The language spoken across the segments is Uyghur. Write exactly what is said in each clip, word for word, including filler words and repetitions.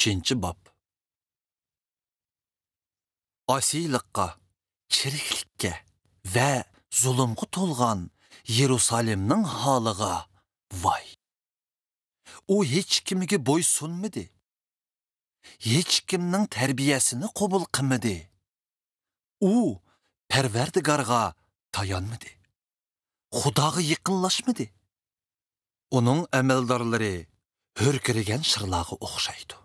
ئۈچىنچى باب. ئاسىيلىققا، چىرىكلىككە ۋە زۇلۇمغا تولغان يېرۇسالېمنىڭ ھالىغا ۋاي! ئۇ ھېچكىمگە بويسۇنمىدى. ھېچكىمنىڭ تەربىيەسىنى قوبۇل قىلمىدى. ئۇ پەرۋەردىگارغا تايانمىدى. خۇداغا يېقىنلاشمىدى. ئۇنىڭ ئەمەلدارلىرى ھۆركىرىگەن شىرلارغا ئوخشايدۇ.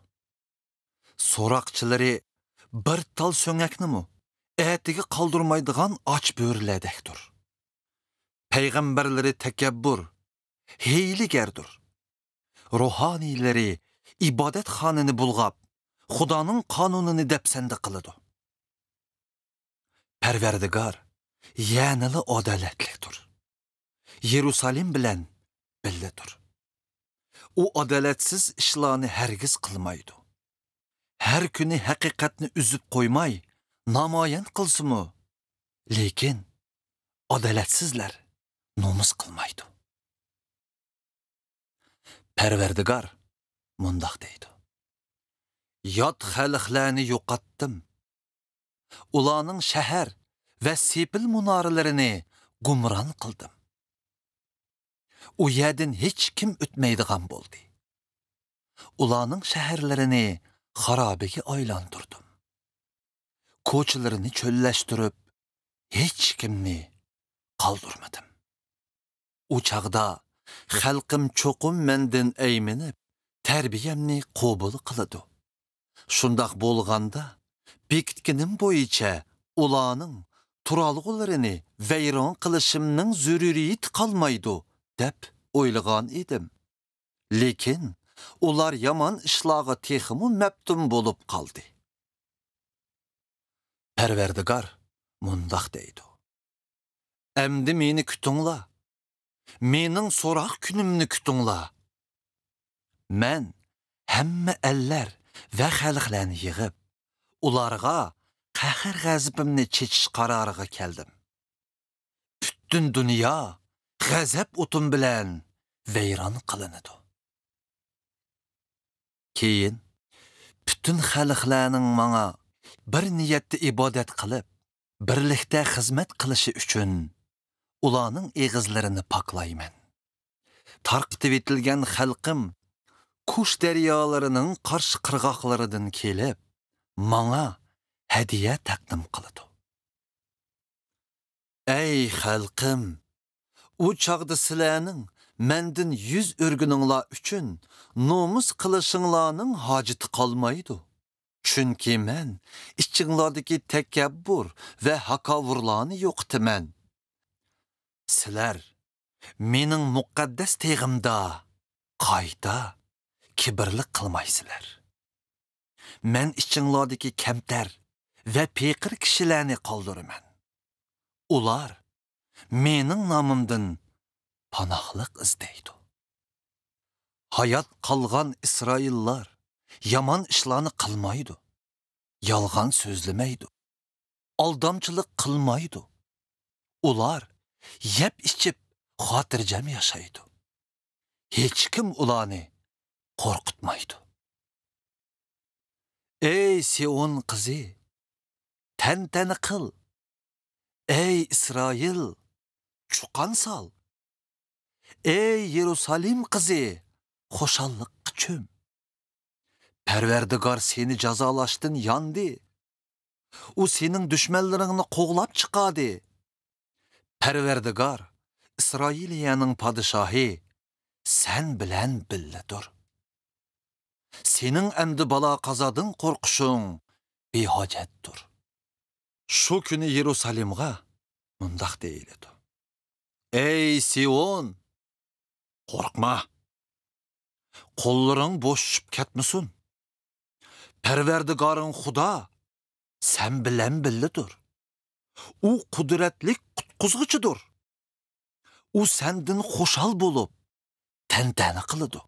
سوراقچىلىرى بىر تال سۆڭەكنىمۇ ئەتىگە قالدۇرمايدىغان ئاچ بۆرىلەردەكتۇر. پەيغەمبەرلىرى تەكەببۇر، ھىيلىگەردۇر. روھانىيلىرى ئىبادەتخانىنى بۇلغاپ، خۇدانىڭ قانۇنىنى دەپسەندە قىلىدۇ. پەرۋەردىگار يەنىلا ئادالەتلىكتۇر. يېرۇسالېم بىلەن بىللىدۇر. ئۇ ئادالەتسىز ئىشلارنى ھەرگىز قىلمايدۇ. ھەر كۈنى ھەقىقەتنى ئۈزۈپ قويماي نامايان قىلسىمۇ، لېكىن ئادالەتسىزلەر نومۇس قىلمايدۇ. پەرۋەردىگار مۇنداق دەيدۇ: يات خەلقلەرنى يوقاتتىم. ئۇلارنىڭ شەھەر ۋە سېپىل مۇنارىلىرىنى گۇمران قىلدىم. ئۇ يەردىن ھېچكىم ئۆتمەيدىغان بولدى. ئۇلارنىڭ شەھەرلىرىنى خارابىگە ئايلاندۇردۇم. كوچىلىرىنى چۆللەشتۈرۈپ، ھېچكىمنى قالدۇرمىدىم. ئۇ چاغدا خەلقىم چوقۇم مەندىن ئەيمىنىپ، تەربىيەمنى قوبۇل قىلىدۇ. شۇنداق بولغاندا، بېكىتكىنىم بويىچە ئۇلارنىڭ تۇرالغۇلىرىنى ۋەيران قىلىشىمنىڭ زۆرۈرىيىتى قالمايدۇ، دەپ ئويلىغان ئىدىم. لېكىن ئۇلار يامان ئىشلارغا تېخىمۇ مەپتۇن بولۇپ قالدى. پەرۋەردىگار مۇنداق دەيدۇ: ئەمدى مېنى كۈتۈڭلار، مېنىڭ سوراق كۈنۈمنى كۈتۈڭلار. مەن ھەممە ئەللەر ۋە خەلقلەرنى يىغىپ، ئۇلارغا قەھەر-غەزىپىمنى چېچىش قارارىغا كەلدىم. پۈتۈن دۇنيا غەزەپ ئوتۇم بىلەن ۋەيران قىلىنىدۇ. كېيىن پۈتۈن خەلقلەرنىڭ ماڭا بىر نىيەتتە ئىبادەت قىلىپ، بىرلىكتە خىزمەت قىلىشى ئۈچۈن ئۇلارنىڭ ئېغىزلىرىنى پاكلايمەن. تارقىتىۋېتىلگەن خەلقىم كۇش دەريالىرىنىڭ قارشى قىرغاقلىرىدىن كېلىپ، ماڭا ھەدىيە تەقدىم قىلىدۇ. ئەي خەلقىم! ئۇ چاغدا سىلەرنىڭ مەندىن يۈز ئۆرگىنىڭلار ئۈچۈن نومۇس قىلىشىڭلارنىڭ ھاجىتى قالمايدۇ. چۈنكى مەن ئىچىڭلاردىكى تەكەببۇر ۋە ھاكاۋۇرلارنى يوقىتىمەن. سىلەر مېنىڭ مۇقەددەس تېغىمدا قايتا كىبىرلىك قىلمايسىلەر. مەن ئىچىڭلاردىكى كەمتەر ۋە پېقىر كىشىلەرنى قالدۇرىمەن. ئۇلار مېنىڭ نامىمدىن پاناھلىق ئىزدەيدۇ. ھايات قالغان ئىسرائىللار يامان ئىشلارنى قىلمايدۇ، يالغان سۆزلىمەيدۇ، ئالدامچىلىق قىلمايدۇ. ئۇلار يەپ-ئىچىپ خاتىرجەم ياشايدۇ. ھېچكىم ئۇلارنى قورقۇتمايدۇ. ئەي سىئون قىزى، تەنتەنە قىل! ئەي ئىسرائىل، چۇقان سال! ئەي يېرۇسالېم قىزى، خۇشاللىققا چۆم! پەرۋەردىگار سېنى جازالاشتىن ياندى. ئۇ سېنىڭ دۈشمەنلىرىڭنى قوغلاپ چىقاردى. پەرۋەردىگار، ئىسرائىلىيەنىڭ پادىشاھى سەن بىلەن بىللىدۇر. سېنىڭ ئەمدى بالا-قازادىن قورقۇشۇڭ بىھاجەتتۇر. شۇ كۈنى يېرۇسالېمغا مۇنداق دېيىلىدۇ: ئەي سىئون، قورقما! قوللىرىڭ بوشىشىپ كەتمىسۇن! پەرۋەردىگارىڭ خۇدا سەن بىلەن بىللىدۇر. ئۇ قۇدرەتلىك قۇتقۇزغۇچىدۇر. ئۇ سەندىن خۇشال بولۇپ، تەنتەنە قىلىدۇ.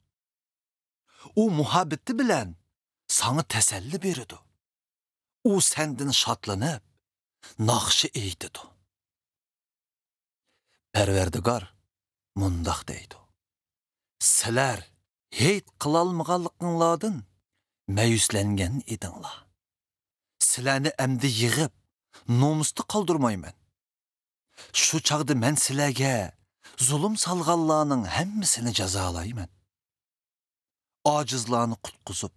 ئۇ مۇھەببىتى بىلەن ساڭا تەسەللى بېرىدۇ. ئۇ سەندىن شادلىنىپ، ناخشا ئېيتىدۇ. پەرۋەردىگار مۇنداق دەيدۇ: سىلەر ھېيت قىلالمىغانلىقىڭلاردىن مەيۈسلەنگەن ئىدىڭلار. سىلەرنى ئەمدى يىغىپ، نومۇستا قالدۇرمايمەن. شۇ چاغدا مەن سىلەرگە زۇلۇم سالغانلارنىڭ ھەممىسىنى جازالايمەن. ئاجىزلارنى قۇتقۇزۇپ،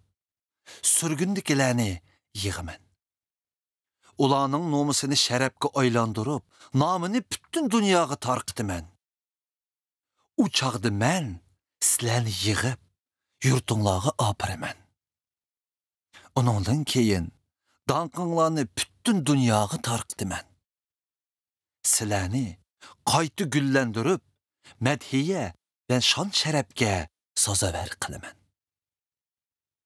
سۈرگۈندىكىلەرنى يىغىمەن. ئۇلارنىڭ نومۇسىنى شەرەپكە ئايلاندۇرۇپ، نامىنى پۈتۈن دۇنياغا تارقىتىمەن. ئۇ چاغدا مەن سىلەرنى يىغىپ، يۇرتۇڭلارغا ئاپىرىمەن. ئۇنىڭدىن كېيىن داڭقىڭلارنى پۈتۈن دۇنياغا تارقىتىمەن. سىلەرنى قايتا گۈللەندۈرۈپ، مەدھىيە ۋە شان-شەرەپكە سازاۋەر قىلىمەن.